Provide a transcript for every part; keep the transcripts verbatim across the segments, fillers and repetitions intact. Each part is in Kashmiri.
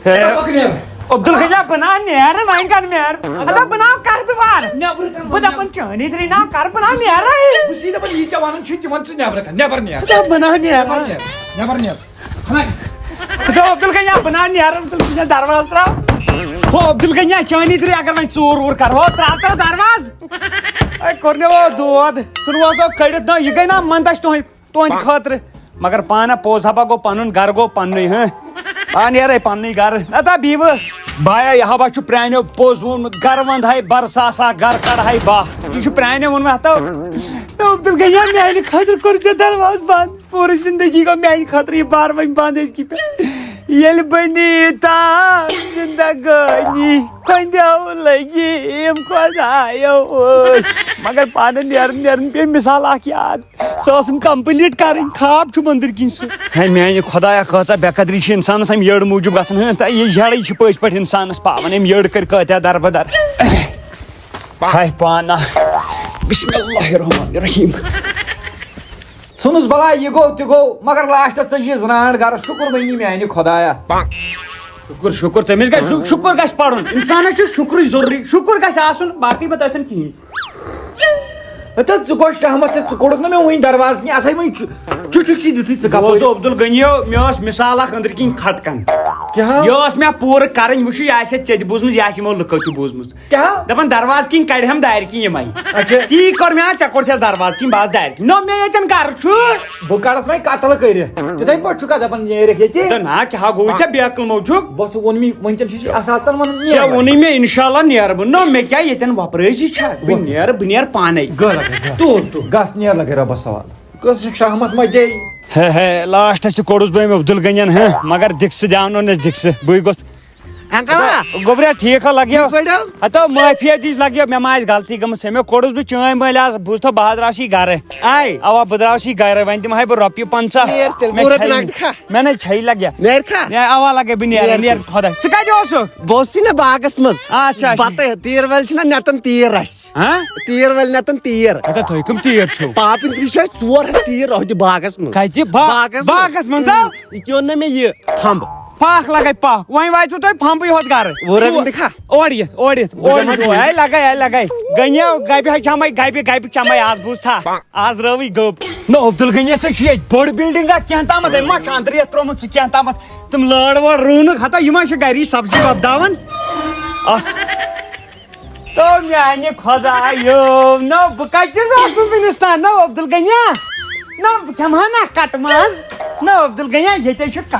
عبدالغنی، بہٕ نا نیرٕ، وۄنۍ کر نیرٕ؟ ادا بہٕ نا کر دوبارٕ؟ بہٕ دپان چٲنی درٕے نا کر، بہٕ نا نیرٕ۔ بہٕ چھُسے دپان، یی ژےٚ ونُن چھُے، تہِ وَن ژٕ نیبرٕ کن، نیبر نیر۔ ادا بہٕ نا نیرٕ۔ نیبر نیر، نیبر نیر۔ خدا عبدالغنی، بہٕ نا نیرٕ، عبدالغنی دروازٕ تراو۔ ہو عبدالغنی، چٲنی درٕے اگر وۄنۍ ژوٗر ووٗر کرٕ، ہو تراو، تراو دروازٕ۔ اے کوٚر مےٚ وۄنۍ دود، سُہ روزو کٔڑِتھ، نہ یہِ گٔے نا مندچھ تُہنٛدِ تُہنٛدِ خٲطرٕ۔ مگر پانہ پوٚز ہبا گوٚو پنُن گرٕ گوٚو پننُے، ہہ؟ آ نیرے پننُے گرٕ۔ نہ تا بیوٕ۔ بایا، یہِ ہبا چھُ پرٛانیو پوٚز ووٚنمُت، گرٕ ونٛد ہاے برساسا، گرٕ کڑ ہاے باہ۔ یہِ چھُ پرٛانیو ووٚنمُت، ہتو۔ عبدالغنی، میانہِ خٲطرٕ کوٚر ژےٚ دروازٕ بنٛد۔ پوٗرٕ زندگی گوٚو میانہِ خٲطرٕ یہِ بار وۄنۍ بنٛد أزکہِ پٮ۪ٹھ۔ ییٚلہِ بہٕ نیٖتام زندگٲنی کۄندیو لٔگِم خۄدایو ٲسۍ۔ مگر پانہٕ نیرن نیرن پیٚیہِ مثال اکھ یاد۔ سۄ ٲسٕم complete کرٕنۍ، خواب چھُم أنٛدٕرۍ کِنۍ سُہ۔ ہے میانہِ خۄدایا، کۭژاہ بے قدری چھِ انسانس امہِ یٔڑ موٗجوٗب گژھان۔ ہہ، تہٕ یہِ یٔڑٕے چھِ پٔزۍ پٲٹھۍ انسانس پاوان، أمۍ یٔڑ کٔر کۭتیاہ دربدر۔ ہاے پانا، بسم اللہ الرحمن الرحیم۔ ژھٕنُس بلاے، یہِ گوٚو تہِ گوٚو، مگر لاسٹس ژٔج یہِ زنان گرس۔ شُکر وۄنی میانہِ خۄدایا۔ شُکر، شُکر، تٔمِس گژھِ شُ-، شُکر گژھِ پرُن۔ انسانس چھُ شُکرٕے ضروٗری، شُکر گژھِ آسُن، باقٕے مہ تٔژتن کِہیٖنۍ۔ ہتا ژٕ گوٚو شہمت، ژٕ کوٚڑُکھ نہٕ مےٚ وُنہِ دروازٕ کِنۍ، اتھے وۄنۍ چھُ، چھُ، چھُ، چھُ دِتھٕے ژٕ کپٲرۍ؟ بوزو عبدالغنی، مےٚ ٲس مثال اکھ أنٛدرۍ کِنۍ کھٹکن۔ کیٛاہ؟ یہِ ٲس مےٚ پوٗرٕ کرٕنۍ، وٕچھُو، یہِ آسہِ ژےٚ تہِ بوٗزمٕژ، یہِ آسہِ یِمو لُکو تہِ بوٗزمٕژ۔ کیٛاہ؟ دپان دروازٕ کِنۍ کڑِ ہم دارِ کِنۍ یِمے۔ اچھا۔ تی کوٚر مےٚ، ژےٚ کوٚرتھس دروازٕ کِنۍ، بہٕ آس دارِ کِنۍ۔ نو مےٚ ییٚتٮ۪ن گرٕ چھُ۔ بہٕ کڑتھ وۄنۍ قتل کٔرِتھ۔ تِتھے پٲٹھۍ چھُکھا دپان نیرکھ ییٚتہِ؟ تہٕ نا، کیٛاہ گوٚو ژےٚ بیقل موجوٗب؟ بہٕ چھُس ووٚن مےٚ، وٕنکٮ۪ن چھُ یہِ اصل تن ونان ژےٚ نیرکھ۔ ووٚنُے مےٚ، انشاءاللہ نیرٕ بہٕ۔ نو مےٚ کیٛاہ ییٚتٮ۪ن وۄپرٲسی چھا؟ بہٕ وۄتھ۔ نیرٕ، بہٕ نیرٕ پانے۔ گٔر لگے، گٔر۔ تُل، تُل۔ گژھ نیر لگے رۄبس حوالہٕ۔ کٔژ شہمت ما دے؟ ہے، ہے، لاسٹس تہِ کوٚڑُس بہٕ أمۍ عبدالغنی ہن، ہہ، مگر دِکسہٕ دیاونو نہٕ دِکسہٕ۔ بٕے گوٚژھ انکل آ؟ گوٚبریا، ٹھیٖک ہا لگیو؟ ٹھیٖک پٲٹھۍ ہا؟ ہتو معافی دِج لگیو، مےٚ ما آسہِ غلطی گٔمٕژ۔ ہے، مےٚ کوٚڑُس بہٕ چٲنۍ مٲلۍ آز، بوٗزتھو، بہٕ حظ درٛاوُس یہِ گرٕ۔ آے؟ اوا، بہٕ درٛاوُس یہِ گرٕ، وۄنۍ دِمہٕ ہاے بہٕ رۄپیہِ پنٛژاہ۔ نیر تیٚلہِ، مےٚ وُہ رۄپیہِ چھَیی، نقد کھا؟ مےٚ نَے چھَیی لگیا۔ نیر کھا؟ نیر، اوا لگے بہٕ نیرٕ، نیر نیر تیٚلہِ۔ خۄدا۔ ژٕ کَتہِ اوسُکھ؟ بہٕ اوسُس نا باغس منٛز۔ اچھا، اچھا۔ بتہٕ تیٖر وٲلۍ چھِنہ نٮ۪تن تیٖر اَسہِ۔ ہاں؟ تیٖر وٲلۍ نٮ۪تن تیٖر۔ ہتا تُہۍ کٕم تیٖر چھِو؟ پاپٕنۍ تہِ چھِ اَسہِ ژور ہتھ تیٖر أہدِ باغس منٛز۔ کَتہِ؟ با-، باغس منٛز؟ باغس منٛز ہا؟ یہِ تہِ اوٚن نہ مےٚ یہِ پھمب۔ پکھ لگے پکھ، وۄنۍ واتوٕ تۄہہِ پھمبٕے ہوت گرٕ۔ وُہ رۄپیہِ دِکھا؟ اورٕ یِتھ، اورٕ یِتھ، اورٕ یِتھ، ہے لگے، ہے لگے۔ گٔنیو گبہِ ہے چمے، گبہِ، گبہِ چمے، آز بوٗز تھا، آز رٲوٕے گٔب۔ نہ، عبدالغنی ہسا چھِ ییٚتہِ بٔڑ بلڈنگ اکھ کینٛہہ تامتھ، أمۍ ما چھُ اندرٕے یتھ ترٛوومُت ژٕ کینٛہہ تامتھ؟ تِم لٲر وٲر رُونُکھ ہتا، یہِ ما چھِ گری سبزی وۄپداوان؟ اَس-، تو میانہِ خۄدایو، نہ بہٕ کتہِ چھُس اوسمُت وُنِس تام؟ نہ عبدالغنیا، نہ بہٕ کھٮ۪مہٕ ہا نہ کٹہٕ ماز، نہ عبدالغنیا، ییٚتے چھُ کٹھ۔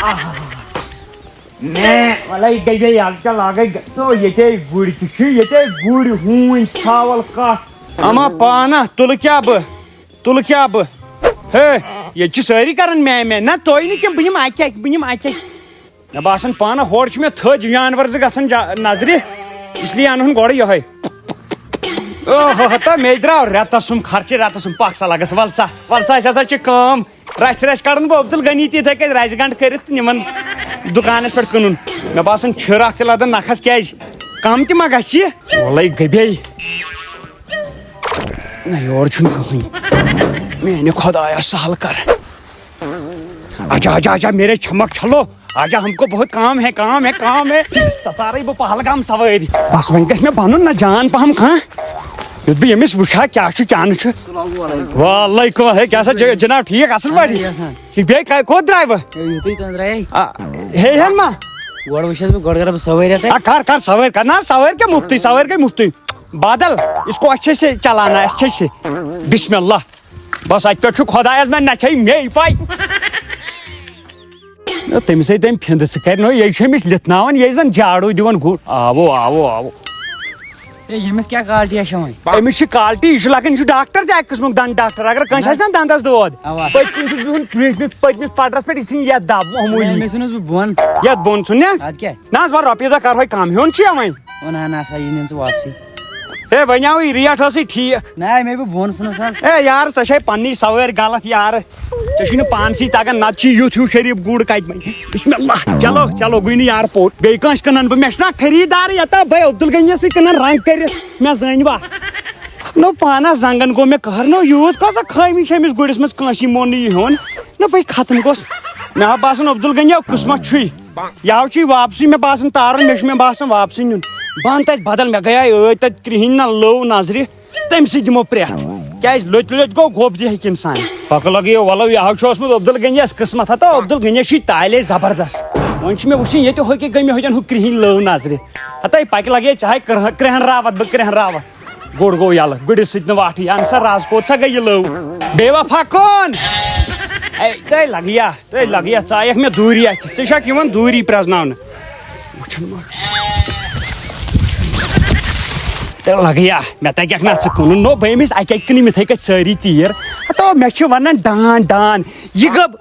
آہا۔ مےٚ وَلَے گٔے گٔے آز کیٛاہ لاگَے گٔ-، تو ییٚتے گُرۍ تہِ چھِ، ییٚتے گُرۍ، ہوٗنۍ، ژھاوَل، کَٹھ۔ اما پانہ تُلہٕ کیٛاہ بہٕ، تُلہٕ کیٛاہ بہٕ؟ ہے، ییٚتہِ چھِ سٲری کَران مےٚ مےٚ۔ نہ تُہۍ نہٕ کینٛہہ، بہٕ نِمہٕ اَکہِ اَکہِ، بہٕ نِمہٕ اَکہِ اَکہِ۔ مےٚ باسان پانہ ہورٕ چھِ مےٚ تھٔج جانوَر زٕ گژھان جا-، نظرِ، اس لیے اَنہٕ ہون گۄڈٕ یِہوٚے۔ اوہ، ہتا مےٚ درٛاو رٮ۪تَس سُم خرچہِ، رٮ۪تَس سُم۔ پَکھ سا لَگَس، وَل سا، وَل سا، اَسہِ ہسا چھِ کٲم۔ رَژھِ رَژھِ کَڑَن بہٕ عبدالغنی تہِ یِتھَے کٔنۍ رَژھِ گنٛڈ کٔرِتھ تہٕ نِمَن دُکانَس پٮ۪ٹھ کٕنُن۔ مےٚ باسان چھِر اَکھ تہِ لَدَن نَکھَس کیٛازِ؟ کَم تہِ ما گژھِ یہِ؟ وَلَے گٔبے۔ نہ، یورٕ چھُنہٕ کٕہٕنۍ۔ میٛانہِ خۄدایا، سہل کَر۔ اچھا، اچھا، اچھا، میرے چھمک چھلو۔ اچھا، ہم کو بہت کام ہے، کام ہے، کام ہے۔ ژٕ سارے بہٕ پہلگام سوٲرۍ۔ بس، وۄنۍ گژھِ مےٚ بنُن نہ جان پہم کانٛہہ۔ یُتھ بہٕ ییٚمِس وٕچھِ ہا، کیٛاہ چھُ، کیٛاہ نہٕ چھُ۔ السلام علیکم۔ وعلیکم، ہے، کیٛاہ سا، جناب، ٹھیٖک، اَصٕل پٲٹھۍ؟ اَہَن حظ۔ یہِ بیٚیہِ کَتہِ، کوٚت درٛاے بہٕ؟ ہے، یُتھُے تام درٛایے۔ آ، ہے ہن ما؟ گۄڈٕ وٕچھ حظ بہٕ، گۄڈٕ کَرٕ بہٕ سوٲرۍ اَتھ۔ آ، کَر، کَر سوٲرۍ، کَر۔ نہ، سوٲرۍ کیٛاہ مُفتٕے، سوٲرۍ گٔے مُفتٕے۔ بادل، اس کو اچھے سے چلانا ہے، اچھے سے۔ بسم اللہ۔ بس، اتہِ پٮ۪ٹھ چھُ خۄدایس مےٚ نہ چھے مے پاے۔ نہ، تٔمِس ہے تٔمۍ پھِنٛدٕ، سُہ کرِ نہٕ، یہِ چھُ أمِس لِتھناوان، یہِ زن جاڑو دِوان گُر۔ آوو، آوو، آوو۔ ہے، ییٚمِس کیٛاہ quality چھےٚ وۄنۍ؟ أمِس چھِ quality، یہِ چھُ لگان، یہِ چھُ ڈاکٹر تہِ اکہِ قٕسمُک، دنٛد ڈاکٹر۔ اگر کٲنٛسہِ آسہِ نا دنٛدس دود، اوا۔ پٔتۍ کِنۍ چھُس بِہُن، برٛونٛٹھمِس، پٔتمِس پٹرس پٮ۪ٹھ، یہِ ژھٕنہِ یتھ دب معموٗلی۔ ہے، مےٚ ژھُنُس بہٕ بۄن۔ یتھ بۄن ژھُن نے؟ ادٕ کیٛاہ؟ نہ حظ، وۄنۍ رۄپیہِ دہ کرہوے کم، ہیوٚن چھُ یا وۄنۍ؟ وَن ہا نہ سا، یہِ نِن ژٕ واپسٕے۔ ہے، وۄنۍ آوٕے ریٹ ٲسٕے ٹھیٖک۔ نہ، مے بہٕ بۄن ژھٕنُس حظ۔ ہے یار، سۄ چھے پننی سوٲرۍ غلط یارٕ۔ ژےٚ چھُے نہٕ پانسٕے تگان، نتہٕ چھُے یُتھ ہیوٗ شریٖف گُر کتہِ وۄنۍ۔ بسم اللہ۔ چلو، چلو، گوٚو نہٕ یار پوٚٹ۔ بیٚیہِ کٲنٛسہِ کٕنن بہٕ؟ مےٚ چھُنہ خریٖدارٕے یوٗتاہ، بہٕ عبدالغنیَسٕے کٕنن رنگ کٔرِتھ۔ مےٚ زٲنۍ وا؟ نو پانس زنگن گوٚو مےٚ قہر، نو یوٗت کۄس سا خٲمی چھےٚ أمِس گُرِس منٛز، کٲنٛسی مون نہٕ یہِ ہیوٚن۔ نہ بہٕ ختم گوٚس۔ مےٚ ہا باسان عبدالغنی کُس ما چھُے۔ یہِ ہاو چھُے واپسٕے مےٚ باسان تارُن، مےٚ چھُ مےٚ باسان واپسٕے نیُن۔ بہٕ اَنہٕ تَتہِ بدل، مےٚ گٔیے ٲدۍ تَتہِ کرٛہِنۍ نہ لٔو نظرِ، تٔمۍ سٕے دِمو پرٛٮ۪تھ۔ کیٛازِ لٔتۍ لٔتۍ گوٚو گوٚب تہِ ہیٚکہِ اِنسان۔ پَکہٕ لَگہٕ یہِ وَلو، یہِ ہاو چھُ اوسمُت عبدالغنیَس قٕسمت، ہَتو عبدالغنی چھُے تالے زبردست۔ وۄنۍ چھُ مےٚ وٕچھُن ییٚتہِ ہوٚکہِ گٔمہِ ہوٚتٮ۪ن ہُہ کرٛہِنۍ لٔو نظرِ۔ ہَتَے پَکہِ لَگے چاہے کرٛہن، کرٛہن راوَتھ بہٕ کرٛہن راوَتھ۔ گُر گوٚو یَلہٕ، گُرِس سۭتۍ نہٕ واٹھٕے۔ اَہَن سا، رَز کوٚت سا گٔے یہِ لٔو؟ بے وفا کون؟ اے، تۄہہِ لَگیا، تۄہہِ لَگیا، ژایَکھ مےٚ دوٗری اَتھِ۔ ژٕ چھَکھ یِوان دوٗری پرٛزناونہٕ۔ وٕچھَن ما۔ تۄہہِ لَگیا، مےٚ تَگٮ۪کھ نہ ژٕ کٕنُن۔ نو، بہٕ أمِس اَکہِ اَکہِ کٕنٕم یِتھَے کٔٹھۍ سٲری تیٖر۔ ہَتو، مےٚ چھِ وَنان ڈان، ڈان۔ یہِ گٔب۔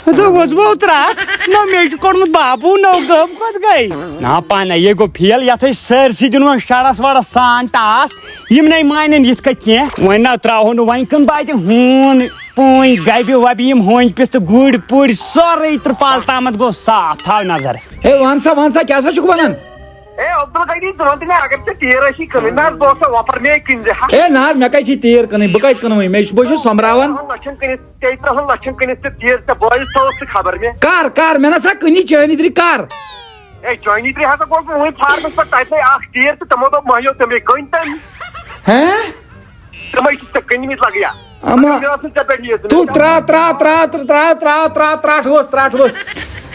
ہتو وۄزمو ترٛٹھ، نہ مےٚ چھُ کوٚڑمُت بابوٗ نٔو گٔب کوٚت گٔے؟ نا پانہ، یے گوٚو فیل، یتھ أسۍ سٲرسٕے دِنہٕ وۄنۍ شرس وڑس سان ٹاس، یِم نے مانن یِتھ کٔنۍ کینٛہہ۔ وۄنۍ نا ترٛاوہو نہٕ وۄنۍ کٕم باتہِ ہوٗن، پوٗنۍ، گبہِ وبہِ، یِم ہوٗنۍ پِستہٕ، گُرۍ پُرۍ، سورُے ترٛپال تامتھ گوٚو صاف، تھاو نظر۔ ہے وَن سا، وَن سا، کیٛاہ سا چھُکھ وَنان؟ اے عبدالغنی، ژٕ وَن تہٕ مےٚ، اگر ژےٚ تیٖر ٲسی کٕنٕنۍ، نہ حظ، بہٕ اوسا وۄپَر مے کٕنۍ زِ ہا۔ ہے نہ حظ، مےٚ کَتہِ چھِ تیٖر کٕنٕنۍ؟ بہٕ کَتہِ کٕنہٕ وۄنۍ؟ مےٚ چھِ، بہٕ چھُس سۄمبراوان۔ ترٛہَن لَچھَن کٕنِتھ، ژےٚ ترٛہَن لَچھَن کٕنِتھ ژےٚ تیٖر، ژےٚ بٲیِس تھٲوٕکھ ژٕ خبر مےٚ۔ کَر، کَر؟ مےٚ نہ سا کٕنی چٲنی ترٛی کَر۔ اے، چٲنی ترٛی ہسا گوس بہٕ وٕنۍ فارمَس پٮ۪ٹھ، تَتہِ نَے اَکھ تیٖر تہٕ تِمو دوٚپ، مہیو تِمے کٕنۍ تٔمۍ۔ ہیں؟ تِمے چھِ ژےٚ کٕنمٕتۍ لَگیا۔ اما، مےٚ ٲس نہٕ ژےٚ پٮ۪ٹھ یہِ، تُل، ترٛاو، ترٛاو، ترٛاو، ترٛاو، ترٛاو، ترٛاو، ترٛاو، ٹھوس، ترٛاو، ٹھوس۔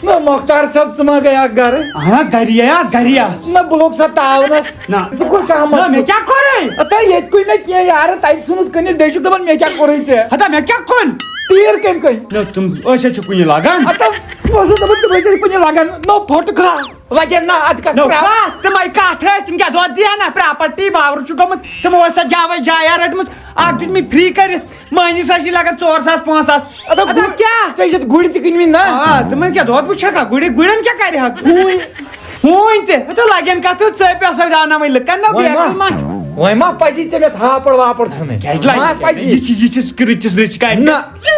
نہ، مۄختار صٲب، ژٕ ما گٔیاکھ گرٕ؟ اہن حظ، گری آس، گری آس۔ نہ، بہٕ لوٚگ سا تاونس۔ نہ۔ ژٕ کُس احمد نہ، مےٚ چھُکھ؟ کیٛاہ کوٚرُے؟ اتا ییٚتہِ کُے مےٚ کینٛہہ یارٕ، تَتہِ ژھُنُتھ کٕنِتھ، بیٚیہِ چھُکھ دَپان، مےٚ کیٛاہ کوٚرُے ژےٚ؟ ہتا مےٚ کیٛاہ کوٚن؟ تیٖر کٔمۍ کٔنۍ؟ نہ، تِم ٲسۍ حظ چھِ کُنہِ لگان۔ اتا، بہٕ اوسُس دَپان، تِم ٲسۍ اَسہِ کُنہِ لگان۔ نو، پھوٚٹہٕ کھا، وَگٮ۪ن نہ، اَدٕ کَتھ نو، ترٛاو۔ کَتھ؟ تِمَے کَتھ ٲسۍ، تِم کیٛاہ دۄد دِیا نہ؟ پراپرٹی باورٕ چھُ گوٚمُت، تِمو ٲسۍ تَتھ جاوَے جایا رٔٹمٕژ، اَکھ دیُت مےٚ فری کٔرِتھ۔ مٲنِس ٲسی لگان ژور ساس پانٛژھ ساس۔ اَدٕ اَدٕ گُ-، کیٛاہ؟ ژےٚ چھَتھ گُرۍ تہِ کٕنمٕتۍ نا؟ آ، تِمن کیٛاہ دۄد وُچھکھا؟ گُرِ-، گُرٮ۪ن کیٛاہ کَرِ ہا؟ ہوٗنۍ۔ ہوٗنۍ تہِ۔ ہَتہٕ لَگن کَتھ تہٕ ژٔپۍ آسو دیٛاوناوٕنۍ لُکن نا وۄنۍ بیکٕل ما، ما۔ وۄنۍ ما پَزی ژےٚ مےٚ تھاپڑ واپڑ ژھٕنٕنۍ؟ کیٛازِ لَگہِ؟ ما پَزی؟ یہِ چھِ، یہِ چھِ رٕتِس رٕتِس کامہِ۔ نہ،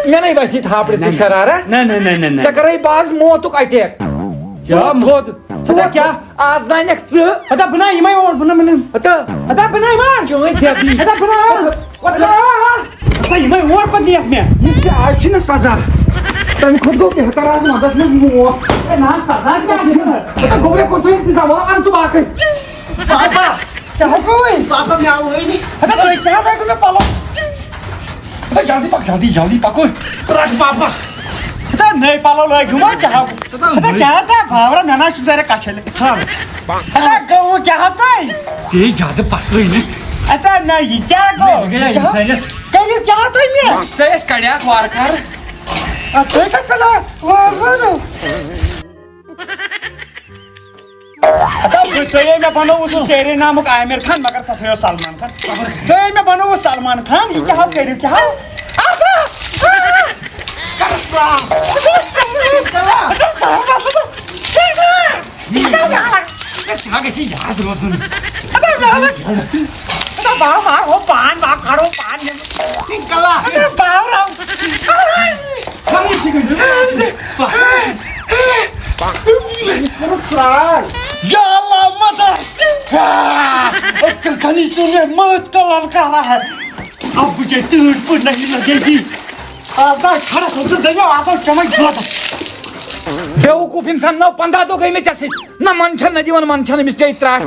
مےٚ نَے بَسی تھاپڑِ سۭتۍ نہ، نہ۔ شرارہ۔ نہ، نہ، نہ، نہ، نہ۔ ژےٚ کَرَے بہٕ آز موتُک اٹیک۔ کیٛاہ؟ ژٕ تھوٚد۔ ژٕ ہَتہٕ کیٛاہ؟ آز زانکھ ژٕ۔ ہتا بہٕ نہ یِمے اور، بہٕ نہ، بہٕ نہ۔ ہتا۔ ہتا بہٕ نہ یِمے۔ چٲنۍ دٮ۪دی۔ ہتا بہٕ نہ۔ ہتا یِمے اور پتہٕ نِیَکھ مےٚ۔ یہِ ژےٚ آز چھُنہٕ سزا۔ تَمہِ کھۄتہٕ گوٚو بہتر آز وَندَس منٛز موت۔ ہے نہ، سزا کیٛاہ چھُ؟ ہتا گوٚبرے کوٚر ژےٚ انتظام، وَلہٕ اَن ژٕ باقٕے۔ بابا، کیٛاہ گوٚوُے؟ بابا، مےٚ آو وٲنی۔ ہتا تُہۍ کیٛاہ ہا تۄہہِ گوٚو مےٚ پَلو؟ ہتا جلدی پَک، جلدی، جلدی پَکو۔ ترٛٹھ بابا۔ ہتا نٔے پَلو لٲگِو وۄنۍ، کیٛاہ ہا؟ ہتا کیٛاہ ہا تۄہہِ باورا، مےٚ نہ حظ چھُ ذرا کَچھَلہِ۔ ہتا گوٚو کیٛاہ ہا تۄہہِ؟ ژےٚ زیادٕ پَسرٲومٕژ۔ ہتا نہ، یہِ کیٛاہ گوٚو؟ مےٚ گٔیے اِنسٲنیت۔ کٔرِو کیٛاہ ہا تُہۍ مےٚ؟ ژےٚ ٲسۍ کَڑیٛاکھ وارٕ کارٕ۔ اَدٕ تُہۍ کَتہِ کَڑان؟ وارٕ وارٕ۔ ہتا بہٕ، تُہۍ ہے مےٚ بنووُس سُہ تیرے نامُک عامر خان، مگر تَتھ ہے اوس سلمان خان۔ تُہۍ ہے مےٚ بنووُس سلمان خان، یہِ کیٛاہ ہو کٔرِو، کیٛاہ ہو؟ آہا! آہا! کَرُس ترٛاو۔ کَرُس ترٛاو۔ ژےٚ گژھی یاد روزُن۔ ہتا بہٕ ہا کھڑو پان، بہٕ ہا کھڑو پان۔ کَلا۔ ہتا بہٕ ہا یا اللہ مدد! عبدالغنی، تو نے موت کا للکارا ہے۔ اب مجھے ٹوٹ پر نہیں لگے گی۔ آزا کھڑا عبدالغنی، آزا چمک دود۔ بیوقوف انسان، نو پندہ دۄہ گٔے مےٚ ژےٚ سۭتۍ۔ نہ منٛد چھَنہٕ، نہ دِوان منٛد چھَنہٕ، أمِس پیٚیہِ ترٛٹھ۔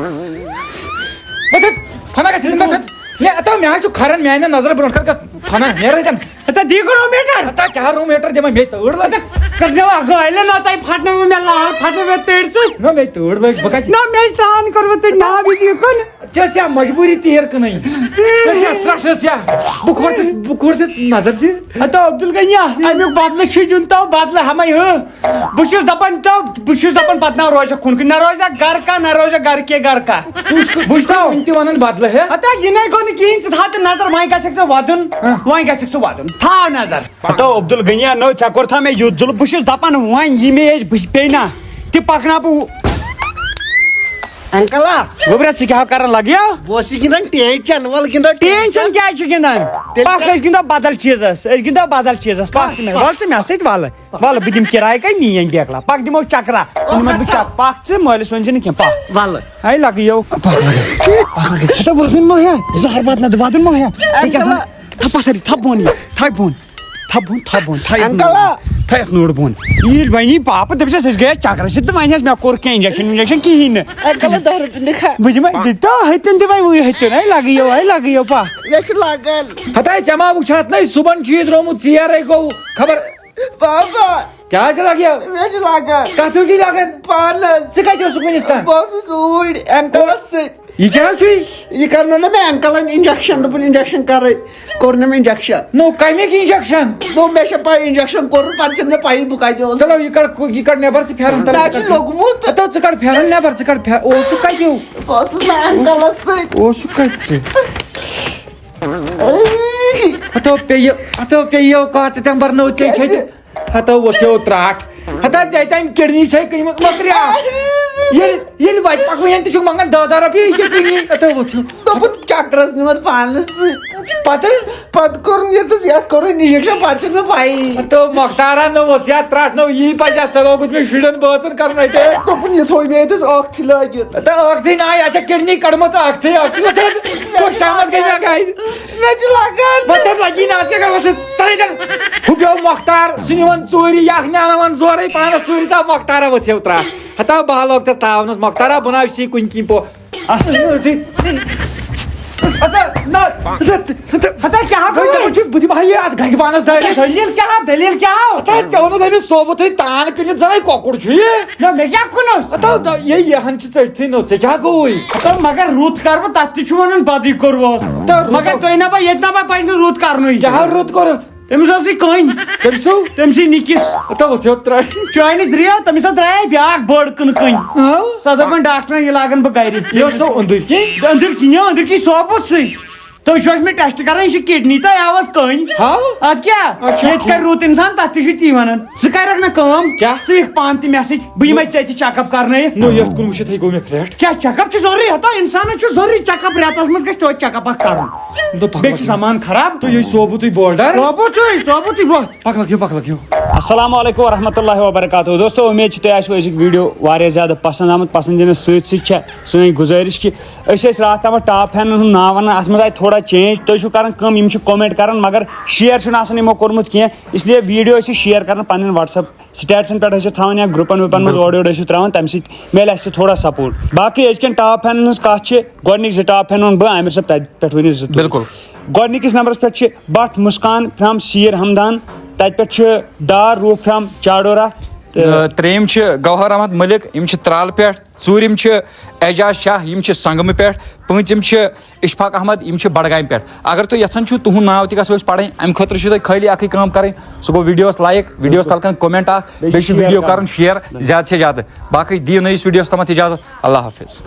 ہے تھَتھ، فنا گژھِ نہٕ تَتھ۔ مےٚ، ہتا، مےٚ حظ چھُ کھران، میٛانٮ۪ن نظرن برٛونٛٹھ کَنہِ گژھ فنا، نیرٕ اَتٮ۪ن۔ ہتا، دی کُنوُہ میٖٹر۔ ہتا، کیٛاہ روٗ میٖٹر دِمے؟ مےٚ تۭر لٔج۔ ہتا، کٔرۍ مےٚ اکھ گٲلۍ نہ تۄہہِ پھٹنٲوٕ مےٚ لار، پھٹنٲو مےٚ تۭرِ سۭتۍ۔ نہ، مےٚ تۭر لٔج، بہٕ کَتہِ؟ نہ، مےٚ چھِ سرٛان کوٚرمُت تُہۍ ناو یہِ دیٖکُن۔ ژےٚ ٲس یا مجبوٗری تیٖر کٕنٕنۍ؟ ژےٚ ٲس یا ترٛٹھ ٲس یا؟ بہٕ کھوٚرتِس، بہٕ کھوٚرتِس نظر دِ۔ ہتا عبدالغنی، اَمیُک بدلہٕ چھُ دیُن تو، بدلہٕ ہمے ہو۔ بہٕ چھُس دَپان تو، بہٕ چھُس دَپان پَتہٕ نہ روزِ کُن کُن، نہ روزِ گَرٕ کا، نہ روزِ گَرٕ کے گَرٕ کا۔ ژٕ وٕچھ، بہٕ چھُس تۄہہِ وٕنہِ تہِ وَنان بدلہٕ ہے۔ ہتا، یہِ نَے گوٚو نہٕ کِہیٖنۍ، ژٕ تھاو تہٕ نظر، وۄنۍ گژھکھ ژٕ وَدُن، ہہ۔ وۄنۍ گژھکھ ژٕ وَدُن، تھاو نظر۔ ہتو عبدالغنی، نو ژےٚ کوٚرتھا مےٚ یُتھ ظُلم؟ بہٕ چھُس دَپان وۄنۍ یہِ مےٚ ییٚتہِ بہٕ پیٚیہِ نا، تہِ پَکناو بہٕ۔ انکل آ۔ گوٚبرا، ژٕ کیٛاہ کران لگیو؟ بہٕ اوسُس گِنٛدان ٹینشن، وَلہٕ گِنٛدو ٹینشن کیٛازِ چھُ گِنٛدان؟ تیٚلہِ پَکھ، أسۍ گِنٛدو بدل چیٖزس، أسۍ گِنٛدو بدل چیٖزس۔ پَکھ ژٕ مےٚ، وَلہٕ ژٕ مےٚ سۭتۍ وَلہٕ۔ وَلہٕ بہٕ دِمہٕ کِراے کَے میٛٲنۍ بیکلا۔ پَکھ دِمو چکرا۔ کُنہِ منٛز بہٕ چک-، پَکھ ژٕ مٲلِس ؤنۍ زِ نہٕ کینٛہہ، پَکھ۔ وَلہٕ۔ ہے لگیو۔ پَکھ لگیو۔ پَکھ لگیو۔ ہتا وَدُن مہ ہیا۔ زہر بدلہٕ وَدُن مہ ہیا۔ ژےٚ کیٛاہ سا؟ تھا پَتھر، تھا بۄن یہِ، تھا بۄن۔ تھَبُن، تھَبُن، تھَیَتھ انکل۔ نوٚر۔ تھَیَتھ نوٚر بۄن۔ ییٚلہِ وۄنی پاپہٕ دٔپِس، أسۍ گٔیے چکرس سۭتۍ تہٕ وۄنۍ حظ مےٚ کوٚر کینٛہہ انجیکشن ونجیکشن کِہیٖنۍ نہٕ۔ انکل، دہ رۄپیہِ دِکھا؟ بہٕ دِمے، دِ تو ہتن دِمے وٕے ہتن، ہے لگیو، ہے لگیو پکھ۔ مےٚ چھُ لگان۔ ہتاے ژےٚ ما وٕچھاتھ نَے صُبحن چھُ یہِ درٛامُت ژیر، ہے گوٚو خبر۔ بابا۔ کیٛاہ حظ چھِ لگیو؟ مےٚ چھُ لگان۔ کتھ ہیوٗ چھُے لگان؟ پانس۔ ژٕ کتہِ اوسُکھ وٕنِس تام؟ بہٕ اوسُس اوٗرۍ انکلس سۭتۍ۔ یہِ کیٛاہ حظ چھُے؟ یہِ کرنو نہٕ مےٚ انکلن انجیکشن، دوٚپُن انجیکشن کرٕے، کوٚر نہٕ مےٚ انجیکشن۔ نو، کمیُک انجیکشن؟ نو، مےٚ چھےٚ پَے انجیکشن کوٚرُن، پتہٕ چھَنہٕ مےٚ پَیی بہٕ کتہِ اوسُس۔ چلو، یہِ کڑ، یہِ کڑ نٮ۪بر ژٕ پھٮ۪رن تَلہٕ، مےٚ ژٕ چھُ کڑ۔ لوٚگمُت۔ ہتو، ژٕ کڑ پھٮ۪رن نٮ۪بر، ژٕ کڑ پھٮ۪ر-، اوسُکھ کتہِ ہیوٗ؟ بہٕ اوسُس نہٕ انکلس سۭتۍ۔ اوسُکھ کتہِ ژٕ؟ ہتو پیٚیہِ، ہتو پیٚیہِ، کا ژٕ تمہِ برنو ژےٚ کیٛازِ؟ کھیٚتہِ؟ ہتا وۄژھیو ترٛٹھ۔ ہتا ژےٚ تَمہِ کِڈنی چھے کٕنمٕژ مۄکریا۔ ییٚلہِ، ییٚلہِ وَتہِ پَکوٕنٮ۪ن تہِ چھُکھ منٛگان دَہ دَہ رۄپیہِ، یہِ کیٛاہ کٕنی؟ ہتا وۄژھیو۔ دوٚپُن چکرس نِمَتھ پانَس سۭتۍ۔ پَتہٕ؟ پَتہٕ کوٚرُن ییٚتَس، یَتھ کوٚرُن انجیکشن، پَتہٕ چھَنہٕ مےٚ پَیی۔ تہٕ مۄختارا نہ وۄژھ یا ترٛٹھ نہ یی پَزِ اَتھ، ژےٚ لوگُتھ مےٚ شُرٮ۪ن بٲژَن کَرُن اَتہِ۔ دوٚپُن یہِ تھوٚو مےٚ ییٚتَس اَکھ تھٕے لٲگِتھ۔ تہٕ ٲکھتھٕے نہ، یہِ چھےٚ کِڈنی کٔڑمٕژ اَکھتھٕے، اَکھتھٕے۔ وۄتھ ہے، کُس شامَس گٔے مےٚ گَرِ؟ مےٚ چھُ لگان۔ وۄتھ تَتھ لگی نہ، ژٕ کیٛاہ کَرٕ وۄتھ؟ ژَلے تَلہٕ۔ ہُہ پیوٚو مۄختار، سُہ نِوان ژوٗرِ، یہِ اَکھ نیٛاوناوان زورَے پانَس ژوٗرِ، تہٕ مۄختارا ؤژھیو ترٛٹھ۔ ہتا بہٕ ہا لوگ تَس تاونَس، مۄختارا بہٕ نہ آسہِ کُنہِ کِنۍ پو-، اَصٕل نہ ٲسٕے۔ ہتا، نہ، ہتا، ہتا کیٛاہ گوٚو؟ دَپان چھُس، بہٕ دِمہٕ ہا یہِ اَتھ گَنٛجہِ پانَس دٲرِتھ۔ دٔلیٖل کیٛاہ؟ دٔلیٖل کیٛاہ؟ ہتا ژےٚ ووٚنُتھ أمِس صوبہٕ تھٲے تان کٔنِتھ زَنَے کۄکُر چھُ یہِ۔ نہ، مےٚ کیٛاہ کُنُس؟ ہتا، یہِ، یہِ ہَن چھِ ژٔٹتھٕے نو، ژےٚ کیٛاہ گوٚوُے؟ ہتا مگر رُت کَرٕ بہٕ، تَتھ تہِ چھُ وَنان بدٕے کوٚروس۔ تہٕ رُت مگر تۄہہِ نہ بہ، ییٚتہِ نہ بہ پَزِ نہٕ رُت کَرنُے۔ کیٛاہ رُت کوٚرُتھ؟ تٔمِس ٲسٕے کٔنۍ۔ تٔمۍ سُو؟ تٔمۍ سٕے نِکِس۔ تہٕ وٕژھ یوت ترٛایہِ۔ چٲنہِ درٛاو، تٔمِس ہا درٛایے بیٛاکھ بٔڑ کٕنہٕ کٔنۍ۔ ہاو؟ سۄ دوٚپُن ڈاکٹرن، یہِ لاگن بہٕ گرِ۔ یہِ ٲس سۄ أنٛدٕرۍ کِنۍ؟ أنٛدٕرۍ کِنۍ، یہِ أنٛدٕرۍ کِنۍ صوبُس سۭتۍ۔ تُہۍ چھِو ٲسمٕتۍ ٹیسٹ کران، یہِ چھِ کِڈنی تہٕ یہِ ٲس کٔنۍ۔ ہاو؟ اَدٕ کیٛاہ؟ اچھا۔ ییٚتہِ کرِ رُت اِنسان، تَتھ تہِ چھِ تی وَنان۔ ژٕ کَرَکھ نہ کٲم؟ کیٛاہ؟ ژٕ یِکھ پانہٕ تہِ مےٚ سۭتۍ، بہٕ یِمَے ژےٚ تہِ چیک اپ کرنٲیِتھ۔ نو، یَتھ کُن وٕچھِتھ ہے گوٚو مےٚ پھرٛٹھ۔ کیٛاہ چیک اپ چھُ ضروٗری؟ ہتو اِنسانَس چھُ ضروٗری چیک اپ، رٮ۪تَس منٛز گژھِ توتہِ چیک اپ اَکھ کَرُن۔ دوٚپ پَکھ بیٚیہِ چھُ لَگیو۔ زمان خراب۔ تُہۍ یہِ صوبہٕ تُہۍ بولڈر۔ صوبہٕ تُہۍ، صوبہٕ تُہۍ وۄتھ۔ پَکھ لَگیو، پَکھ لَگیو۔ السلام علیکم ورحمۃ اللہ وبرکاتہ۔ دوستو، اُمید چھِ تۄہہِ آسِوٕ أزیُک ویٖڈیو واریاہ زیادٕ پَسنٛد آمُت۔ پَسنٛد یِنَس سۭتۍ سۭتۍ چھےٚ سٲنۍ گُزٲرِش کہِ أسۍ ٲسۍ راتھ تامَتھ ٹاپ فینَن ہُنٛد ناو وَنان، اَتھ منٛز آیہِ تھوڑا چینج۔ تُہۍ چھِو کَران کٲم، یِم چھِ کومٮ۪نٛٹ کَران، مگر شِیَر چھُنہٕ آسان یِمو کوٚرمُت کینٛہہ، اِسلیے ویٖڈیو ٲسِو شِیَر کَران پَنٕنٮ۪ن WhatsApp سٹیٹسن پٮ۪ٹھ ٲسِو تھاوان یا گروپن ووپن منٛز بِلکُل۔ اورٕ یورٕ ٲسِو ترٛاوان، تَمہِ سۭتۍ میلہِ اَسہِ تہِ تھوڑا سپورٹ۔ باقٕے أزکٮ۪ن ٹاپ فینن ہٕنٛز کَتھ چھِ، گۄڈٕنِکۍ زٕ ٹاپ فین ووٚن بہٕ، عامر صٲب، تَتہِ پٮ۪ٹھ ؤنِو زٕ تُہۍ۔ بِلکُل۔ گۄڈٕنِکِس نمبرس پٮ۪ٹھ چھِ بٹ مسکان فرام سیٖر ہمدان، تَتہِ پٮ۪ٹھ چھِ ڈار روح فرام چاڈورہ، تہٕ آ، ترٛیٚیِم چھِ گوہر احمد ملک، یِم چھِ ترٛالہٕ پٮ۪ٹھ۔ ژوٗرِم چھِ اعجاز شاہ، یِم چھِ سنگمہٕ پٮ۪ٹھ۔ پٲنٛژِم چھِ اشفاق احمد، یِم چھِ بڈگامہِ پٮ۪ٹھ۔ اگر تُہۍ یژھان چھِو تُہُنٛد ناو تہِ گژھو أسۍ پڑٕنۍ، امہِ خٲطرٕ چھُو تۄہہِ خٲلی اکٕے کٲم کرٕنۍ، سُہ گوٚو ویڈیوس لایک، ویڈیوس تل کرٕنۍ کومنٹ اکھ، بیٚیہِ چھُ بیٚیہِ چھُ ویڈیو کرُن شیئر زیادٕ سے زیادٕ۔ باقٕے دِیِو نٔیِس ویڈیوس تامتھ اجازت، اللہ حافظ۔